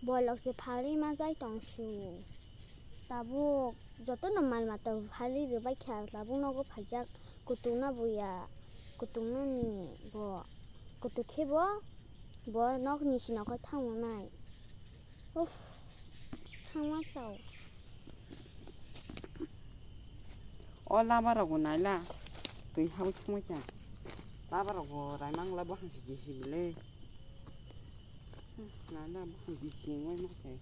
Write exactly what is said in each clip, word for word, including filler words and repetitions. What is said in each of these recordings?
Bolok se phalwi ma jai tong su. Tabuk jotono mal mata phalwi rwbai kha, tabuk nogo phaijak kutung na buya, kutung nani bo, kutung khe bo, bo nok ni sino khe thango nai. Uff, thangma chao. O lama rok bo naila, twi habwi thangma kha. Lama rok bo raimang la bwkhang se gisi bile. Naila bwkhang gisi wngwi ma khe.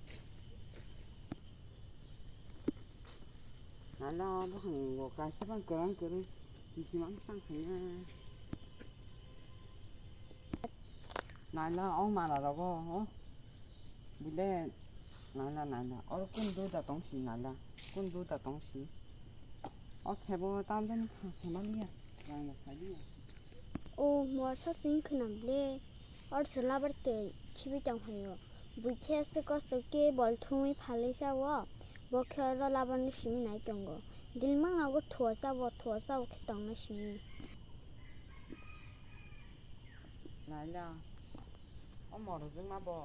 Naila o bwkhang bo kaisa bang kwrwng kwrwi gisi mang tang khaina. Naila o mala rogo o bile naila naila oro kun duda tong si naila kun duda tong si o khebo tamjani kha khe maliya rang bo phaliya. O morsa sing khwnam le or se labar te khibi tong phaio. Bui khe se kosto ke bol thumwi phalwi sa o. Bo khe oro labar ni simi nai tongo. Gilmang nogo thua sa bo thua sa bo khe tong na simi. Naila o morojwkma bo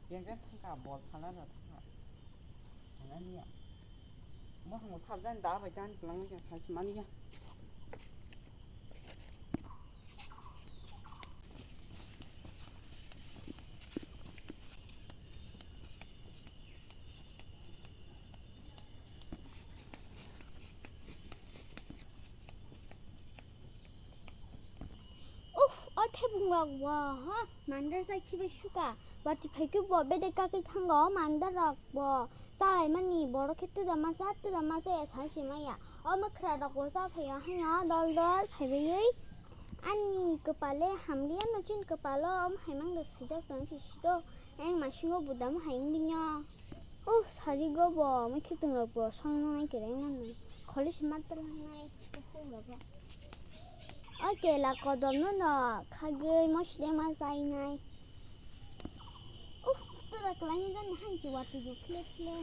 bengkhe thangkha bol phalna thangkha. Thangna niya. Bo hango sabjani da bai jani kwlangma khe sai se maliya. Uff, o thebung rok bo, ha, mandar jai khibai suka. Bati phai khe bo bedai kakwi thango, mandar rok bo. Chalaimani borok khe twda masa, twda masa ya sai se maya. O mwkhra rok bo cha phaio haino dol dol phaibai. Ani kwpale hamliya no chini kwpalo, om haimang do sijak tong si sito. Eng masingo budam hai wngwi no. Oh, sari go bo, mui khitung rok bo song nang nai kereng nang nai. Kholi se ma tela nai, kuphur rok bo. O kela kodom no no khagwi mosle ma chai nai. Uff, tora kwlaini jani hanchi watwi bo khle khle.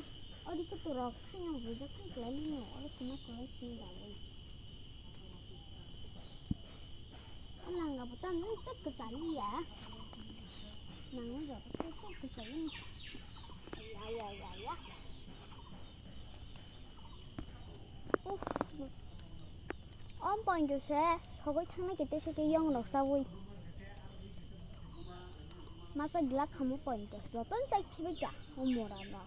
Ori kutu rok khaino bujak khan kwlaini no, oro sima kwlai sini dawai. O langa bo tamo tek kwchaliya. Nangni joto khe tek kwchali. Ya, ya, ya, ya. Uff. O pointo se sogwi thangnai khe tesa khe yong rok chawi. Masa glak hamo pointo. Jotono chai khibai kha o mora no.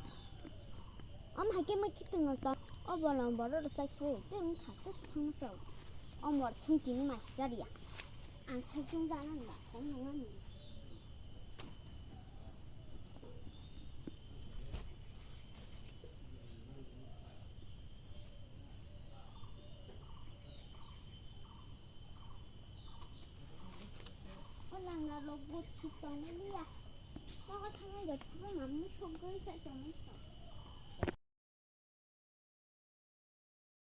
Om hai khe mui khitung no tong. O bolong borok rok chai khibai. Tei wng kha tei thangma chao. O mor sung tini ma sariya. Ang sai chung jana na. Tong nang ani. O langa rok bo thik tongmani ya. Nogo thangwi rw thangwi mamwi sogwi sai tongmani.